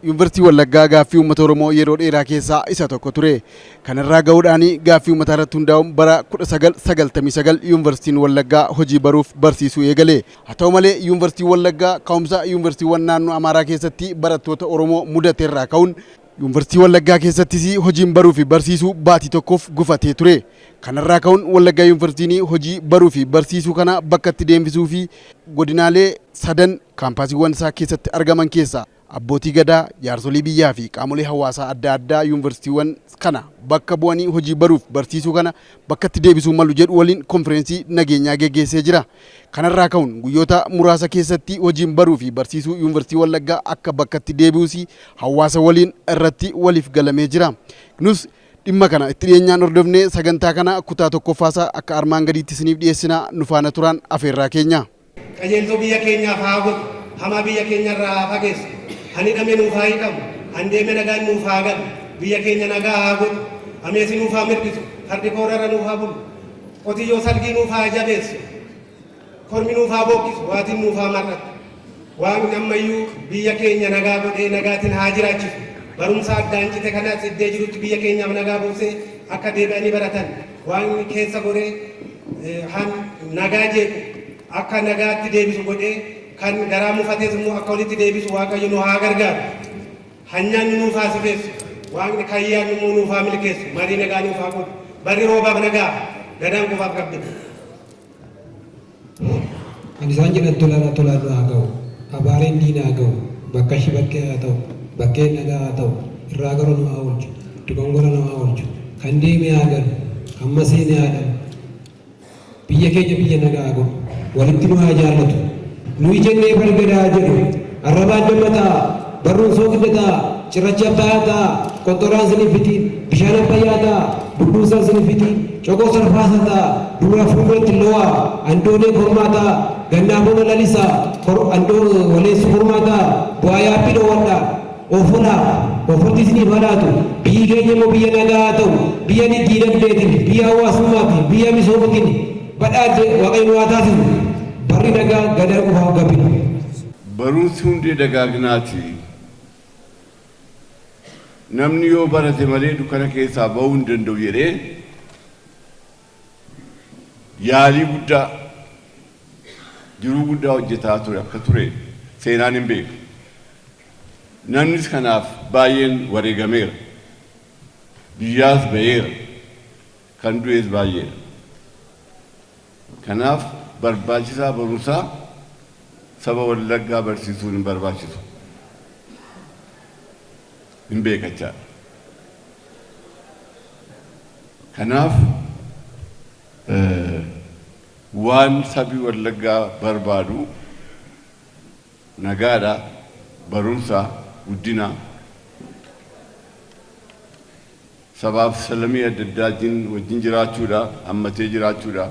Yuunivarsiitii Wallaggaa gaaffii uummata Oromoo yeroo dheeraa keessaa isa tokko ture. Kanarraa ga'uudhaan gaaffii uummataa irratti hundaa'uun bara 1999 Yuunivarsiitiin Wallaggaa hojii baruuf barsiisuu eegale. Haa ta'u malee, Yuunivarsiitiin Wallaggaa ka'umsa yuunivarsiitiiwwan naannoo Amaaraa keessatti barattoota Oromoo mudate irraa ka'uun Yuunivarsiitii Wallaggaa keessattis hojiin baruu fi barsiisuu baatii tokkoof gufatee ture. Kanarraa ka'uun Wallaggaa Yuunivarsiitiin hojii baruu fi barsiisuu kana bakkatti deembisuu fi godinaalee sadan kaampaasiiwwan isaa keessatti argaman keessaa abbootii gadaa, jaarsolii biyyaa fi qaamolee hawaasaa adda addaa yuunivarsiitiiwwan kana bakka bu'anii hojii baruuf barsiisuu kana bakkatti deebisuu malu jedhu waliin konfireensii nageenyaa geggeessee jira. Kanarraa ka'uun guyyoota muraasa keessatti hojiin baruu fi barsiisuu Yuunivarsiitii Wallaggaa akka bakkatti deebi'us hawaasa waliin irratti waliif galamee jira. Nus dhimma kana itti dhiyeenyaan hordofnee sagantaa kana kutaa tokkoffaasaa akka armaan gadiitti isiniif dhiyeessina. Nu faana turaan afeerraa keenya. Qajeeltoo biyya keenyaaf haa godhu, hamaa biyya keenya irraa haa fageessu, han hidhame nuuf haa hiikamu, han deeme nagaan nuuf haa galu, biyya keenya nagaa haa godhu, ameesi nuuf haa mirgisu, fardi koorarra nuuf haa bulu, qotiyyoo salgii nuuf haa jabeessu, kormi nuuf haa bookkisu, waatiin nuuf haa mar'attu. Waaqni ammayyuu biyya keenya nagaa godhee nagaatiin haa jiraachisu. Barumsa addaan cite kanas iddee jirutti biyya keenyaaf nagaa buusee akka deebi'anii baratan Waaqni keessa goree, han nagaa jeequ akka nagaatti deebisu godhee, kan garaa mufates immoo akka walitti deebisu Waaqayyo nu haa gargaaru. Han nyaannu nuuf haa sifeessu. Waaqni kan yaadnu immoo nuuf haa milkeessu. Marii nagaa nuuf haa godhu. Barri roobaaf nagaa, Gadaan kufaaf gabbina. Kan isaan jedhan tolaan tolaan nu haa ga'u. Abaareen diina haa ga'u. Bakkashi bakkee haa ta'u. Bakkeen nagaa haa ta'u. Irraa gara nu haa oolchu. Dogongora nu haa oolchu. Kan deeme haa galu. Kan maseene haa dhalu. Biyya keenya biyya nagaa haa godhu. Walitti nu haa jaallatu. Nuyi jennee bari Gadaa jedhu. Arrabaan damma ta'a. Barruun soogidda ta'a. Cirrachi abbaayaa ta'a. Qonxoraan sin hin fixiin. Bishaan abbayyaa ta'a. Budduusaan sin hin fixiin. Coqoo sarfaasa ta'a. Duraa fuulduratti lowaa. Andoonee kormaa ta'a. Gannaa bona lalisaa. Kor, andoo, waleessu kormaa ta'a. Bu'aa yaabbii dhoowwadhaa. Ofolaa. Ofolti isiniif haa laatu. Biyyi keenya immoo biyya nagaa haa ta'u. Biyya diinagdeetiin, biyya hawaasummaatiin, biyya misoomatiin badhaadhe Waaqayyo nu haa taasisu. Barri nagaa Gadaa qofaaf gabbina. Barumsi hundee dagaaginaati. Namni yoo barate malee dukkana keessaa ba'uu hin danda'u jedhee yaalii guddaa, jiruu guddaa hojjetaa ture akka ture seenaan hin beeka. Namnis kanaaf baay'een wareegameera. Biyyaas ba'eera. Kan du'es baay'eedha. Kanaaf barbaachisaa barumsaa saba Wallaggaa barsiisuun hin barbaachisu. Hin beekachaadha. Kanaaf waan sabi Wallaggaa barbaadu nagaadha, barumsa, guddina. Sabaaf salamii adda addaa wajjin jiraachuudha, hammatee jiraachuudha.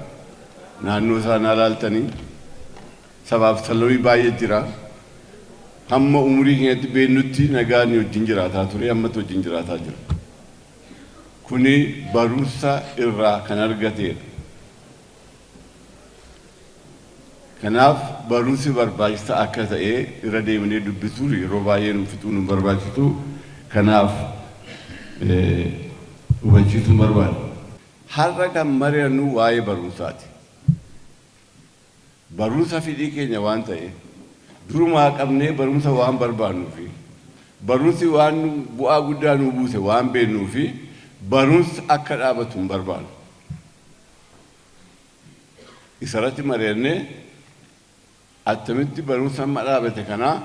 Naannoo isaa naa laaltanii sabaaf salamii baay'ee jira. Hamma umurii keenyatti beeknutti nagaan wajjin jiraataa ture, ammatti wajjin jiraataa jira. Kuni barumsa irraa kan argateedha. Kanaaf barumsi barbaachisaa akka ta'e irra deemnee dubbisuun yeroo baay'ee nu fixuun nu barbaachisu. Kanaaf hubachiisuun barbaada. Har'a kan mari'annu waa'ee barumsaati. Barumsa fedhii keenya waan ta'eef, durumaa qabnee barumsa waan barbaannuufi, barumsi waan bu'aa guddaa nuu buuse waan beeknuufi barumsi akka dhaabatu hin barbaannu. Isarratti mari'annee attamitti barumsa amma dhaabate kanaa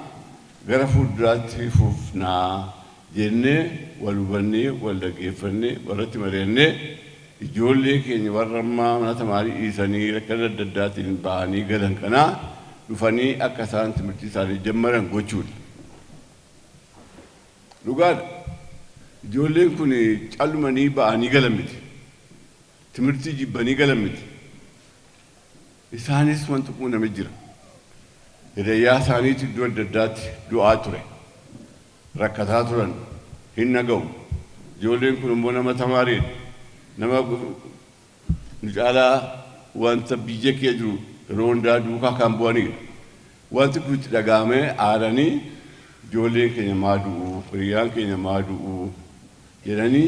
gara fuulduraatti fufnaa jennee wal hubannee, wal dhaggeeffannee, warratti mari'annee, ijoollee keenya warra ammaa mana tamaarii dhiisanii rakkina adda addaatiin bahanii galan kanaa dhufanii akka isaan timirtii isaanii jammaran gochuudha. Dhugaadha. Ijoolleen kun callumanii ba'anii galan miti. Timirtii jibbanii galan miti. Isaanis wanti quunname jira. Hiriyyaa isaaniitu iddoo adda addaatti du'aa ture. Rakkataa turan. Hin dhaga'u. Ijoolleen kun immoo nama tamaariidha. Nama nu caalaa wanta biyya kee jiru yeroo hundaa duukaa kan bu'anidha. Wanti kun itti dhaga'amee aaranii Ijoolleen keenya maa du'u, hiriyyaan keenya maa du'u jedhanii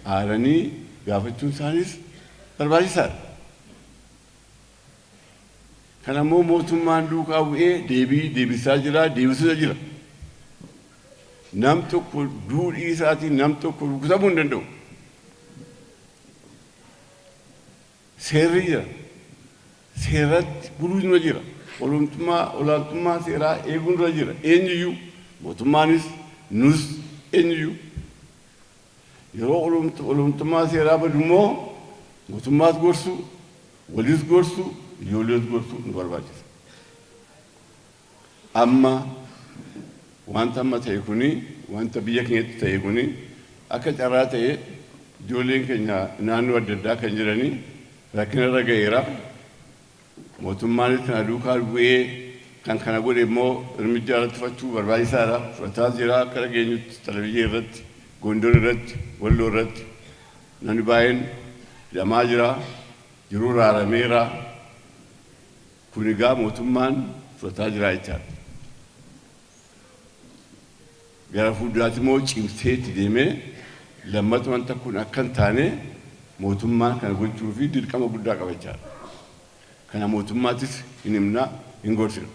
aaranii gaafachuun isaanis barbaachisaadha. Kana immoo mootummaan duukaa bu'ee deebii deebisaa jira, deebisuusa jira. Nam tokko duudhii isaatiin nam tokko rukutamuu hin danda'u. Seerri jira. Seerratti buluun nurra jira. Olaantummaa olaantummaa seeraa eeguun nurra jira. Eenyuyyuu mootummaanis nus eenyuyyuu. Yeroo olaantummaa seeraa badu immoo mootummaas gorsuu, walis gorsuu, ijoollees gorsuu nu barbaachisa. Amma wanta amma ta'e kuni, wanta biyya keenyatti ta'e kuni akka carraa ta'e ijoolleen keenya naannoo adda addaa kan jiranii rakkina irra ga'eera. Mootummaanis kana duukaa bu'ee kan kana godhe immoo irmijjaa irratti fudhachuu barbaachisaadha. Fudhataas jira akka dhageenyutti televizyiinii irratti, Gondor irratti, Walloo irratti namni baay'een hidhamaa jira. Jiruu raarameera. Kun egaa mootummaan fudhataa jira jechaadha. Gara fuulduraatti immoo cimsee itti deemee lammata wanta kun akka hin taane mootummaan kana gochuu fi dirqama guddaa qaba jechaadha. Kana mootummaattis hin himna, hin gorsina.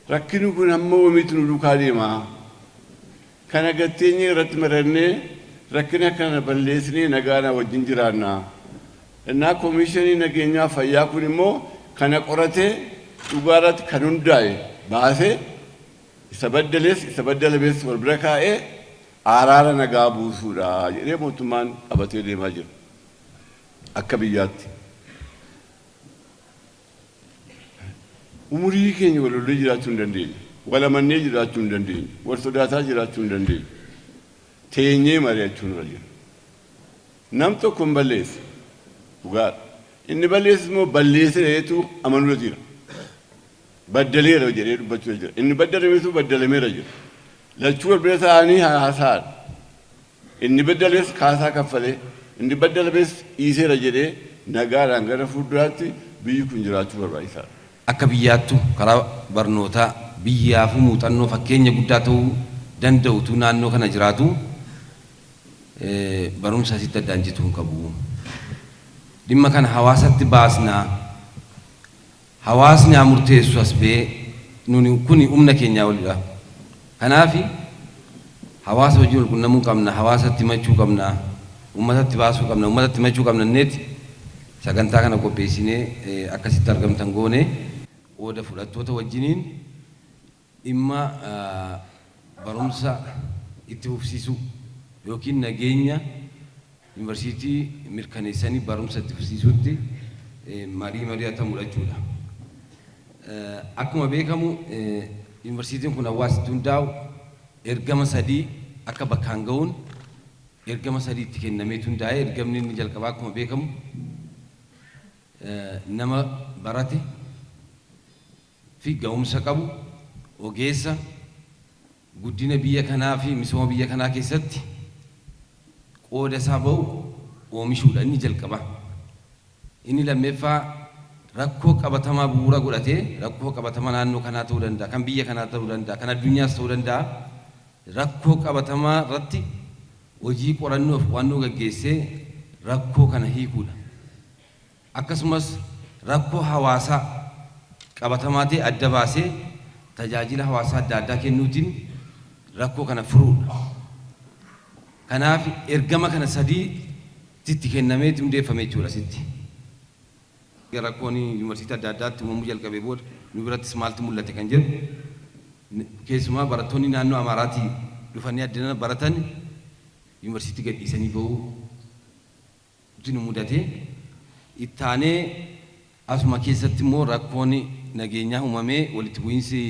Rakkinni kun hamma yoomiitti nu duukaa deema? Kana gatteenyee irratti marannee rakkina kana balleessinee nagaadhaan wajjin jiraanna. Innaa Komishinii Nageenyaa Fayyaa kun immoo kana qoratee dhugaa irratti kan hundaa'e baasee isa baddalees isa baddalamees wal bira kaa'ee araara nagaa buusuudha jedhee mootummaan qabatee deemaa jira. Akka biyyaatti. Umurii keenya wal lollee jiraachuu hin dandeenyu. Wal amannee jiraachuu hin dandeenyu. Wal sodaataa jiraachuu hin dandeenyu. Teenyee mari'achuun irra jira. Nam tokko hin balleesse. Dhugaadha. Inni balleesses immoo balleesseera jedheetu amanuudha jira. Baddaleera jedhee dubbachuudha jira. Inni baddalameetu baddalameera jira. Lachuu wal bira taa'anii haasa'an. Inni baddales kaasaa kaffalee, inni baddalames dhiiseera jedhee nagaadhaan gara fuulduraatti biyyi kun jiraachuu barbaachisaadha. Akka biyyaattu karaa barnootaa biyyaafuu muuxannoo fakkeenya guddaa ta'uu danda'utu naannoo kana jiraatu barumsa asitti addaan cituu hin qabu. Dhimma kana hawaasatti baasna. Hawaasni haa murteessu as ba'ee nuni kuni humna keenyaa olidha. Kanaaf hawaasa wajjin wal qunnamuu qabna, hawaasatti himachuu qabna, uummatatti baasuu qabna, uummatatti himachuu qabna inneeti sagantaa kana qopheessinee akkasitti argamtan goone. Qooda fudhattoota wajjiniin dhimma barumsa itti fufsiisuu yookiin nageenya yuunivarsiitii mirkaneessanii barumsa itti fufsiisuutti marii mari'atamudha jechuudha. Akkuma beekamu yuunivarsiitiin kun hawaasitti hundaa'u ergama sadii akka bakkaan ga'uun ergama sadii itti kennameetu hundaa'e. Ergamni inni jalqabaa akkuma beekamu nama barate fi ga'umsa qabu, ogeessa guddina biyya kanaa fi misooma biyya kanaa keessatti qooda isaa ba'u oomishuudha inni jalqabaa. Inni lammeeffaa rakkoo qabatamaa bu'uura godhatee, rakkoo qabatamaa naannoo kanaa ta'uu danda'a, kan biyya kanaa ta'uu danda'a, kan addunyaas ta'uu danda'a, rakkoo qabatamaa irratti hojii qorannoo fi qo'annoo gaggeessee rakkoo kana hiikuudha. Akkasumas rakkoo hawaasaa qabatamaa ta'e adda baasee tajaajila hawaasaa adda addaa kennuutiin rakkoo kana furuudha. Kanaaf ergama kana sadii itti kennameeti hundeeffame jechuudha asitti. Rakkoon yuunivarsiitii adda addaatti uumamuu jalqabee booda nu birattis maaltu mul'ate kan jedhu, keessumaa barattoonni naannoo Amaaraatii dhufanii addana baratan yuunivarsiitii gadhiisanii bahuu nu mudate. Ittaanee asuma keessatti immoo rakkoon nageenyaa uumamee walitti bu'iinsi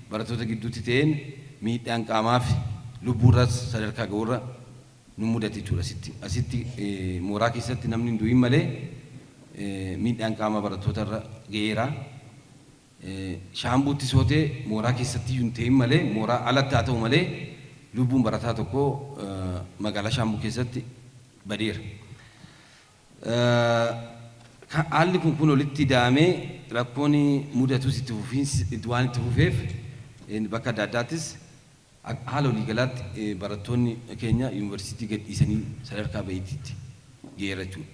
barattoota gidduutti ta'een miidhaan qaamaa fi lubbuurras sadarkaa ga'uurra nu mudate jechuudha asitti. Asitti mooraa keessatti namni hin du'in malee miidhaan qaamaa barattoota irra ga'eera. Shaambuutti sootee mooraa keessatti iyyuu hin ta'in malee, mooraa alatti haa ta'u malee, lubbuun barataa tokko magaalaa Shaambuu keessatti badeera. Haalli kun olitti ida'amee rakkoon mudatus itti fufiinsi waan itti fufeef bakka adda addaattis Haala waliigalaatti barattoonni keenya yuunivarsiitii gadhiisanii sadarkaa bahiitti geera jechuudha.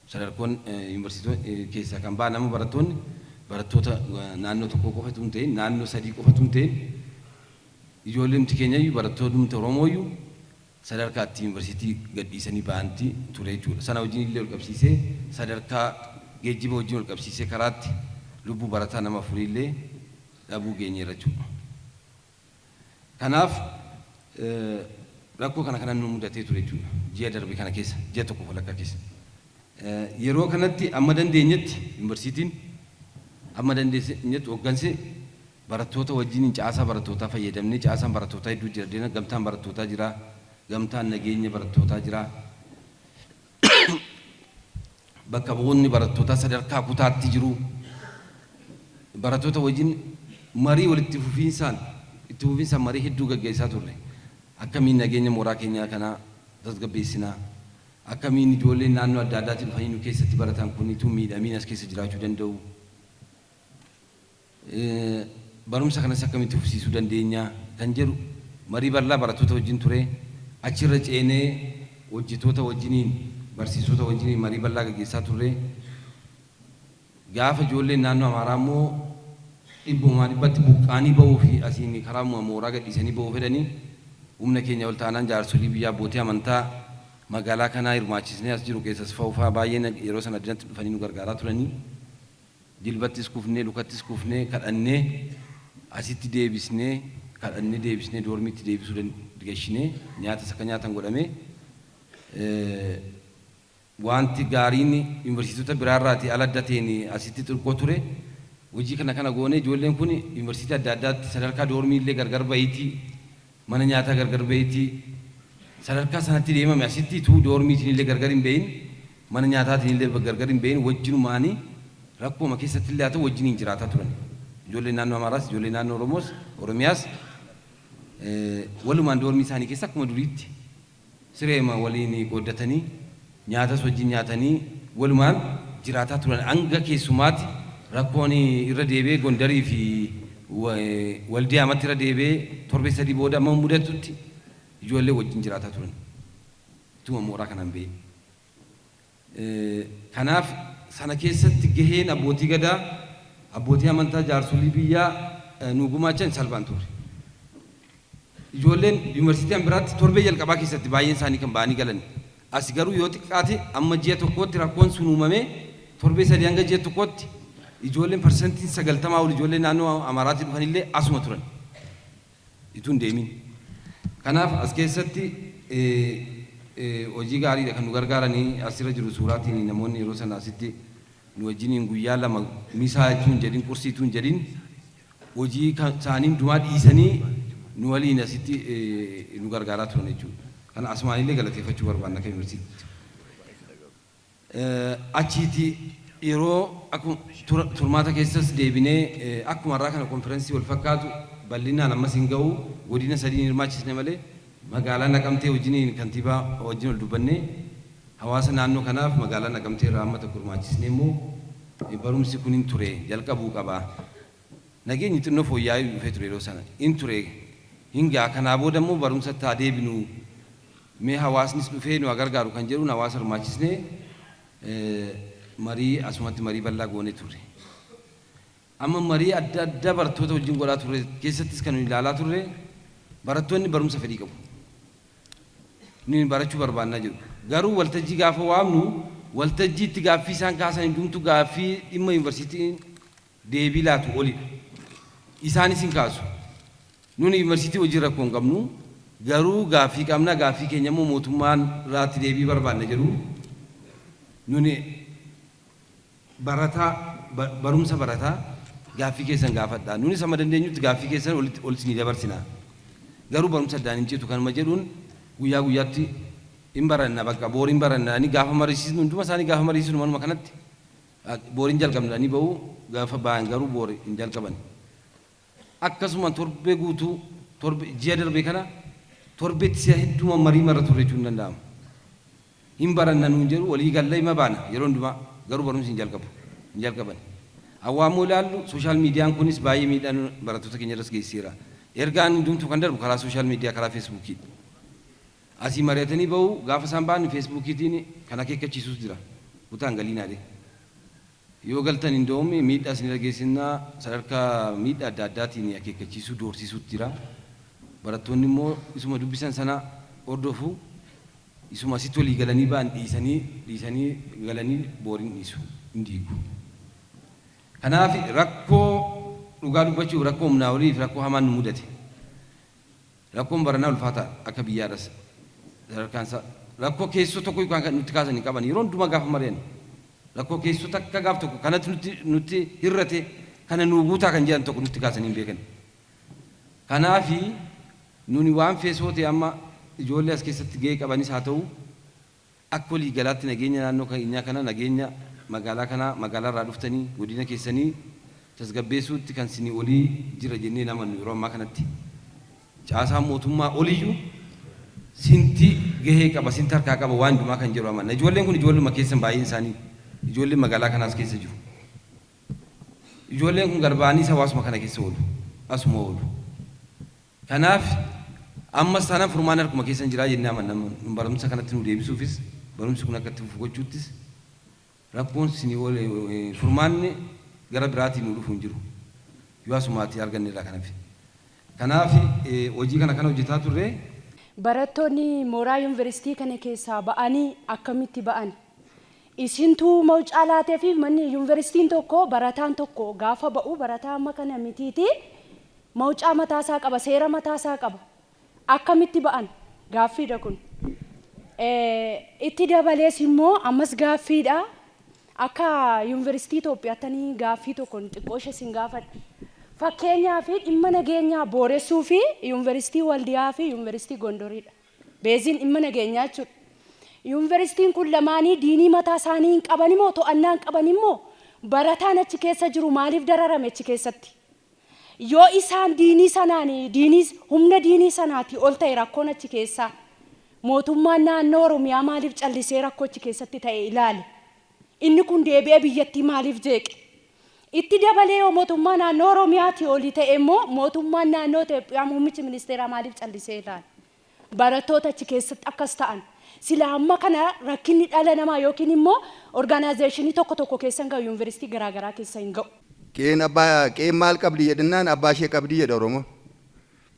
Sadarkoon yuunivarsiitii keessaa kan ba'an nama barattoonni barattoota naannoo tokko qofatu hin ta'in, naannoo sadii qofatu hin ta'in, ijoolleen keenya iyyuu, barattoonni Oromooyyuu sadarkaatti yuunivarsiitii gadhiisanii ba'anti ture jechuudha. Sana wajjin illee wal qabsiisee, sadarkaa geejjiba wajjin wal qabsiisee, karaatti lubbuu barataa nama afurii illee dhabuu geenyeera jechuudha. Kanaaf rakkoo kana kanan nu mudatee ture jechuudha. Ji'a darbe kana keessa, ji'a tokko walakkaa keessa. Yeroo kanatti amma dandeenyetti yuunivarsiitiin, amma dandeenyetti hooggansi barattoota wajjin caasaa barattootaa fayyadamnee, caasaan barattootaa hedduu jira. Gamtaan barattootaa jira. Gamtaan nageenya barattootaa jira. Bakka bu'oonni barattootaa sadarkaa kutaatti jiru. Barattoota wajjin marii walitti fufiinsaan, itti fufiinsaan marii hedduu gaggeessaa turre. Akkamiin nageenya mooraa keenyaa kanaa tasgabbeessinaa? Akkamiin ijoolleen naannoo adda addaatii dhufanii nu keessatti baratan kun ituu miidhamiin as keessa jiraachuu danda'u? Barumsa kanas akkamitti fufsiisuu dandeenya kan jedhu marii bal'aa barattoota wajjin ture. Achirra ceenee hojjettoota wajjiniin, barsiisota wajjiniin marii bal'aa gaggeessaa turre. Gaafa ijoolleen naannoo Amaaraa immoo dhibbumaa dhibbatti buqqaanii bahuu fi asiin karaa mooraa gadhiisanii bahuu fedhanii, humna keenya ol taanaan jaarsolii biyyaa, abbootii amantaa magaalaa kanaa hirmaachisnee, as jiru keessas fa'uu baay'een yeroo sana addunyaatti dhufanii nu gargaaraa turanii, jilbattis kufnee, lukattis kufnee, kadhannee asitti deebisnee, kadhannee deebisnee doormiitti deebisuu gashinee, nyaatas akka nyaatan godhamee. Wanti gaariin yuunivarsiitota biraarraatii ala adda ta'een asitti xiqqoo ture. Hojii kana kana goonee, ijoolleen kun yuunivarsiitii adda addaatti sadarkaa doormii illee gargar bahiitii, mana nyaataa gargar bahiitii, sadarkaa sanatti deemame. Asitti tuu doormiitiin illee gargar hin bahin, mana nyaataatiin illee gargar hin bahin, wajjinumaanii rakkooma keessatti illee haa ta'u wajjiniin jiraataa turan. Ijoolleen naannoo Amaaraas, ijoolleen naannoo Oromoos, Oromiyaas walumaan doormii isaanii keessa akkuma duriitti sireema waliin qooddatanii, nyaatas wajjin nyaatanii, walumaan jiraataa turan. Hanga keessumaatti rakkoon irra deebi'ee Gondarii fi Waldiyaamatti irra deebi'ee torbee 3 booda amma mudatutti ijoollee wajjin jiraataa turan. Ituma mooraa kanaan ba'e. Kanaaf sana keessatti gaheen abbootii gadaa, abbootii amantaa, jaarsolii biyyaa nu gumaachan salphaan turre. Ijoolleen yuunivarsiitii biraatti torbee jalqabaa keessatti baay'een isaanii kan ba'anii galan. As garuu yoo xiqqaate amma ji'a tokkootti rakkoon sun uumamee torbee 3 hanga ji'a tokkootti ijoolleen 90% ol ijoolleen naannoo Amaaraatii dhufanillee asuma turan. Ituu hin deemin. Kanaaf as keessatti hojii gaariidha kan nu gargaaranii asirra jiru suuraatiin namoonni yeroo sana asitti nu wajjiniin guyyaa 2 misaa jechuun hin jedhin, qursiituu hin jedhin, hojii isaanii hundumaa dhiisanii nu waliin asitti nu gargaaraa turan jechuudha. Kana asumaanillee galateeffachuu barbaanna akka yuunivarsiitiitti. Achiiti yeroo turmaata keessas deebinee akkuma har'aa kana konferensii wal fakkaatu bal'inaan ammas hin ga'u, godina sadiin hirmaachisne malee, magaalaa Naqamtee wajjiniin, kantiibaa wajjin ol dubbannee, hawaasa naannoo kanaaf magaalaa Naqamtee irraa amma tokko hirmaachisnee immoo barumsi kun hin ture, jalqabuu qaba. Nageenyi xinnoo fooyya'ee dhufee ture yeroo sana, hin ture, hin ga'a, kanaa booda immoo barumsatti haa deebinu, mee hawaasnis dhufee nu haa gargaaru kan jedhuun hawaasa hirmaachisnee marii asumatti marii bal'aa goonee turre. Amma marii adda addaa barattoota wajjin godhaa turre keessattis kan nuyi ilaalaa turre, barattoonni barumsa fedhii qabu. Nuyi barachuu barbaannaa jiru. Garuu waltajjii gaafa waamnu, waltajjiitti gaaffii isaan kaasan hundumtu gaaffii dhimma yuunivarsiitiin deebii laatu olidha. Isaanis hin kaasu. Nuni yuunivarsiitii hojii rakkoo hin qabnu, garuu gaaffii qabna, gaaffii keenya immoo mootummaan irraatti deebii barbaanna jedhu. Nuni barataa, barumsa barataa, gaaffii keessan gaafadha. Nunis amma dandeenyutti gaaffii keessan ol isinii dabarsina. Garuu barumsa addaan hin citu kanuma jedhuun guyyaa guyyaatti hin baranna, bakka booriin baranna ni gaafa mariisisnu, hunduma isaanii gaafa mariisisnu manuma kanatti booriin jalqabna ni ba'u, gaafa ba'an garuu boori hin jalqaban. Akkasuma torbee guutuu, torbe ji'a darbe kana torbeetti si'a hedduu marii marra turre jechuun danda'ama. Hin baranna nuun jedhu, walii galla, hima baana yeroo hundumaa, garuu barumsi hin jalqabu, hin jalqaban. Awwaammoo ilaallu social mediaan kunis baay'ee miidhaan barattoota keenya irras geessiseera. Ergaan hundumtuu kan darbu karaa social media, karaa Facebookiidha. Asii mari'atanii bahu, gaafa isaan ba'an Facebookiitiin kan akeekkachiisus jira. Kutaan galiinaa de. Yoo galtan hin da'uun miidhaa isin irra geessinnaa, sadarkaa miidhaa adda addaatiin akeekkachiisuu, doorsisuutu jira. Barattoonni immoo isuma dubbisan sana hordofu, isuma asitti walii galanii ba'an dhiisanii galanii booriin dhiisu, hin diigu. Kanaaf rakkoo, dhugaa dubbachuuf, rakkoo humnaa olii fi rakkoo hamaan nu mudate. Rakkoon baranaa ulfaataa akka biyyaadhas sadarkaan isaa rakkoo keessoo tokko yookaan kan nutti kaasan hin qaban. Yeroo hundumaa gaafa mari'an rakkoo keessoo takka gaaf tokko kanatti nutti hirrate, kana nuu guutaa kan jedhan tokko nutti kaasanii hin beekan. Kanaafi nuni waan feesoo ta'e amma ijoollee as keessatti gahee qabanis haa ta'u, akka walii galaatti nageenya naannoo keenyaa kana, nageenya magaalaa kanaa, magaalaa irraa dhuftanii godina keessanii tasgabbeessuutti kan sinii olii jira jennee hin amannu. Yeroo ammaa kanatti caasaan mootummaa oliyyuu sinti gahee qaba, sinti harkaa qaba waan hundumaa kan jedhu amanna. Ijoolleen kun ijoolluma keessan, baay'een isaanii ijoolleen magaalaa kanaas keessa jiru. Ijoolleen kun garba'aniis hawaasuma kana keessa oolu, asuma oolu. Kanaaf ammas taanaan furmaanni harkuma keessan jiraa jennee amanna. Barumsa kanatti nu deebisuufis, barumsi kun akka itti fufu gochuuttis, rakkoon sinii ol furmaanni gara biraatiin nu dhufu hin jiru. Yoo asumaatii arganne irraa kan hafe. Kanaaf hojii kana hojjetaa turre. Barattoonni mooraa yuunivarsiitii kana keessaa ba'anii akkamitti ba'an? Isintuu mawcaa laatee fi manni yuunivarsiitiin tokko, barataan tokko gaafa ba'u, barataa amma kana mitiiti, mawcaa mataasaa qaba, seera mataasaa qaba. Akkamitti ba'an? Gaaffiidha kun. Itti dabalees immoo ammas gaaffiidha. Akka yuunivarsiitii Itoophiyaatti gaaffii tokko xiqqoo ishee sin gaafadha. Fakkeenyaa fi dhimma nageenyaa booressuu fi yuunivarsiitii Waldiyaa fi yuunivarsiitii Gondoriidha. Beeziin dhimma nageenyaa jechuudha. Yuunivarsiitiin kun lamaanii diinii mataa isaanii hin qaban immoo, to'annaa hin qaban immoo, barataan achi keessa jiru maaliif dararame achi keessatti? Yoo isaan diinii sanaan, diinii humna diinii sanaatii ol ta'e rakkoon achi keessaa, mootummaan naannoo Oromiyaa maaliif callisee rakkoo achi keessatti ta'e ilaale? Inni kun deebi'ee biyyattii maaliif jeeqe? Itti dabalee yoo mootummaa naannoo Oromiyaatii olii ta'e immoo, mootummaan naannoo Itoophiyaa, muummichi ministeeraa maaliif callisee ilaale? Barattoota achi keessatti akkas ta'an. Sila amma kana rakkinni dhala namaa yookiin immoo organization tokko tokko keessa hin ga'u, yuunivarsiitii garaagaraa keessa hin ga'u. Qe'een abbaa, qe'een maal qabdi jedhennaan, abbaa ishee qabdi jedha Oromoon.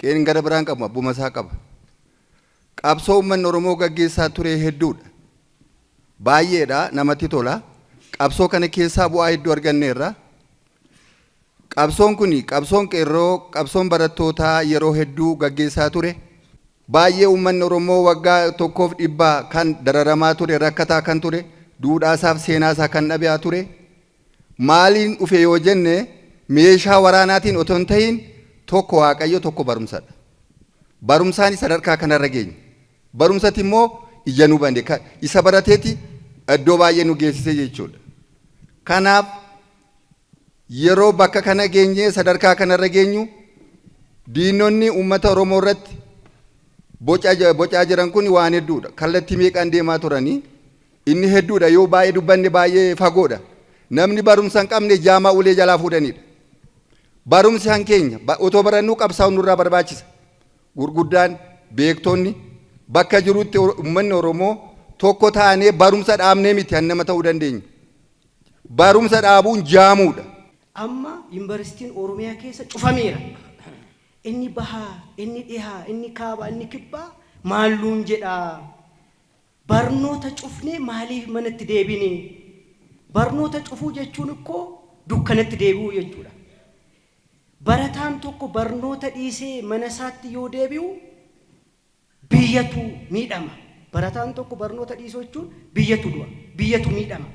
Qe'een gara biraan qabu abbuma isaa qaba. Qabsoo uummanni Oromoo gaggeessaa ture hedduudha. Baay'eedha, namatti tola. Qabsoo kana keessaa bu'aa hedduu arganneerra. Qabsoon kun, qabsoon qeerroo, qabsoon barattootaa yeroo hedduu gaggeessaa ture. Baay'ee uummanni Oromoo waggaa tokkoof dhibbaa kan dararamaa ture, rakkataa kan ture, duudhaasaaf seenaasaa kan dhabeaa ture. Maaliin dhufe yoo jenne, meeshaa waraanaatiin otoo hin tahin, tokko Waaqayyo, tokko barumsadha. Barumsaan sadarkaa kanarra geenye. Barumsati immoo ija nu bane, isa barateeti iddoo baay'ee nu geessise jechuudha. Kanaaf yeroo bakka kana geenyee sadarkaa kanarra geenyu, diinonni uummata Oromoo irratti bocaa jiran kun waan hedduudha. Kallattii meeqaan deemaa turanii, inni hedduudha, yoo baay'ee dubbanne baay'ee fagoodha. Namni barumsa hin qabne jaamaa ulee jalaa fuudhanidha. Barumsi han keenya otoo barannuu qabsaa'uun nurraa barbaachisa. Gurguddaan beektonni bakka jirutti uummanni Oromoo tokko taanee barumsa dhaabnee miti han nama ta'uu dandeenyu. Barumsa dhaabuun jaamuudha. Amma yuunivarsiitiin Oromiyaa keessa cufameera. Inni bahaa, inni dhihaa, inni kaabaa, inni kibbaa maalluun jedhaa. Barnoota cufnee maaliif manatti deebine? Barnoota cufuu jechuun ikkoo dukkanatti deebi'uu jechuudha. Barataan tokko barnoota dhiisee mana isaatti yoo deebi'u biyyatu miidhama. Barataan tokko barnoota dhiisuu jechuun biyyatu du'a, biyyatu miidhama.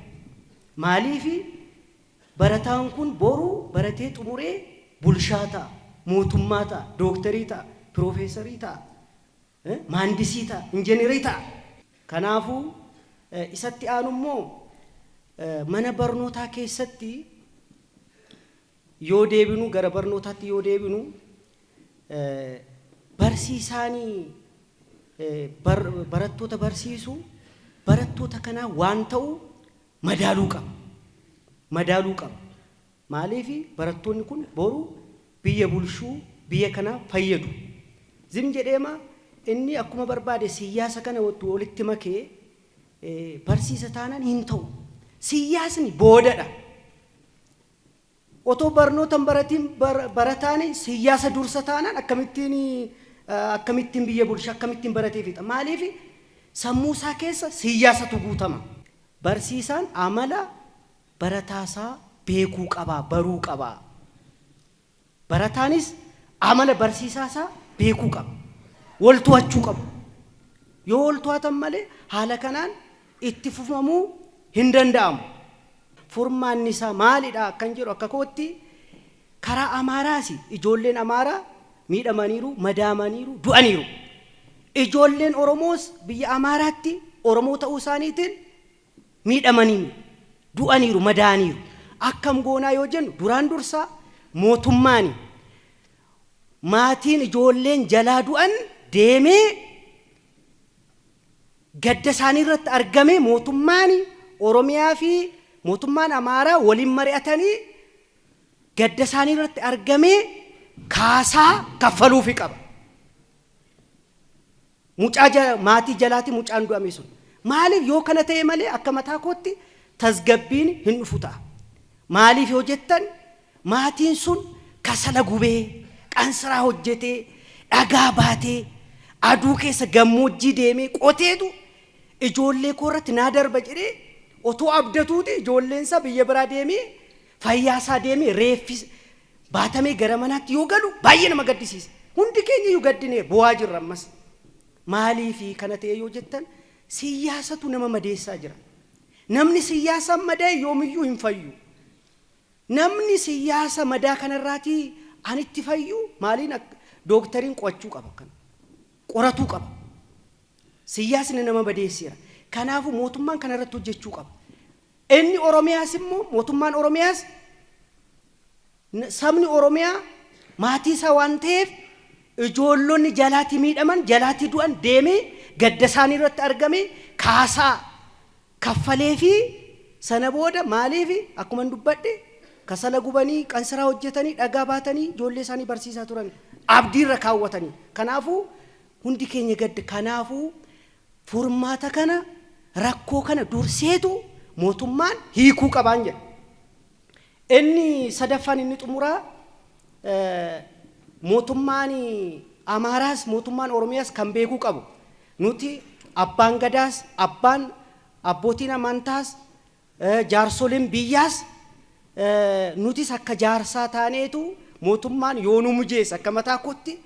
Maaliifi? Barataan kun boru baratee xumuree bulshaa ta'a, mootummaa ta'a, dooktarii ta'a, piroofeesarii ta'a, maandisii ta'a, injiinarii ta'a. Kanaafuu isatti aanu immoo mana barnootaa keessatti yoo deebinu, gara barnootaatti yoo deebinu, barsiisaanii barattoota barsiisu barattoota kanaa waan ta'u madaaluu qaba. Madaaluu qaba. Maaliif? Barattoonni kun boru biyya bulchuu biyya kana fayyadu. Zim jedheema inni akkuma barbaade siyyaasa kana walitti makee barsiisa taanaan hin ta'u. Siyyaasni boodadha. Otoo barnoota hin baratiin barataan siyyaasa dursa taanaan akkamittiin biyya bulcha, akkamittiin baratee fixa? Maaliif? Sammuu isaa keessa siyyaasatu guutama. Barsiisaan amala barataasaa beekuu qaba, baruu qaba. Barataanis amala barsiisaasaa beekuu qaba. Wal to'achuu qabu. Yoo wal to'atan malee haala kanaan itti fufamuu hin danda'amu. Furmaanni isaa maalidha akkan jedhu, akka kootti karaa Amaaraas ijoolleen Amaaraa miidhamaniiru, madaamaniiru, du'aniiru. Ijoolleen Oromoos biyya Amaaraatti Oromoo ta'uu isaaniitiin miidhamaniiru, du'aniiru, madaaniiru. Akkam goonaa yoo jennu, duraan dursaa mootummaani maatiin ijoolleen jalaa du'an deemee gadda isaanii irratti argame, mootummaan Oromiyaa fi mootummaan Amaaraa waliin mari'atanii gadda isaanii irratti argamee kaasaa kaffaluufi qaba. Mucaa maatii jalaati mucaan du'ame sun. Maaliif? Yoo kana ta'e malee akka mataa kootti tasgabbiin hin dhufu ta'a. Maaliif yoo jettan, maatiin sun kasala gubee, qansiraa hojjetee, dhagaa baatee, aduu keessa gammoojjii deemee qoteetu ijoollee koo irratti naa darba jedhee otoo abdatuuti ijoolleen isaa biyya biraa deemee, fayyaa isaa deemee, reeffi baatamee gara manaatti yoo galu baay'ee nama gaddisiisa. Hundi keenya iyyuu gaddinee bu'aa jirra ammas. Maaliifi kana ta'e yoo jettan, siyyaasatu nama madeessaa jira. Namni siyaasaan madaa'e yoomiyyuu hin fayyu. Namni siyaasa madaa kanarraatii anitti fayyu maaliin? Dooktariin qo'achuu qaba kana. Qoratuu qaba. Siyaasni nama madeesseera. Kanaafuu mootummaan kanarratti hojjechuu qaba. Inni Oromiyaas immoo, mootummaan Oromiyaas, sabni Oromiyaa maatii isaa waan ta'eef, ijoollonni jalaatii miidhaman, jalaatii du'an deemee gadda isaanii irratti argame kaasaa kaffalee fi sana booda, maaliif, akkuma dubbadhe, kasala gubanii, qansiraa hojjetanii, dhagaa baatanii ijoollee isaanii barsiisaa turan abdiirra kaawwatanii. Kanaafuu hundi keenya gadda. Kanaafuu furmaata kana, rakkoo kana durseetu mootummaan hiikuu qabaan jedha. Inni sadaffaan, inni xumuraa, mootummaan Amaaraas mootummaan Oromiyaas kan beekuu qabu, nuti abbaan gadaas, abbaan abbootiin amantaas, jaarsoliin biyyaas, nutis akka jaarsaa taaneetu, mootummaan yoo nu mijeessa, akka mataa kootti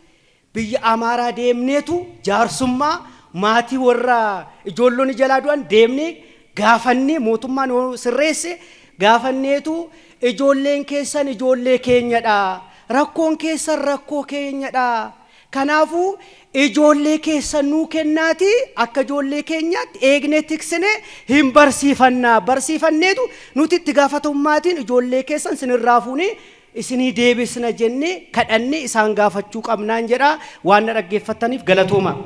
biyya Amaaraa deemneetu jaarsummaa maatii warra ijoollonni jalaa du'an deemnee gaafannee, mootummaan yoo sirreesse gaafanneetu, ijoolleen keessan ijoollee keenyadha, rakkoon keessan rakkoo keenyadha, kanaafuu ijoollee keessan nuu kennaati, akka ijoollee keenyaatti eegnee tiksine hin barsiifannaa, barsiifanneetu nuti itti gaafatamummaatiin ijoollee keessan sinirraa fuunee isinii deebisna jennee kadhannee isaan gaafachuu qabnaan jedha. Waan na dhaggeeffattaniif galatooma.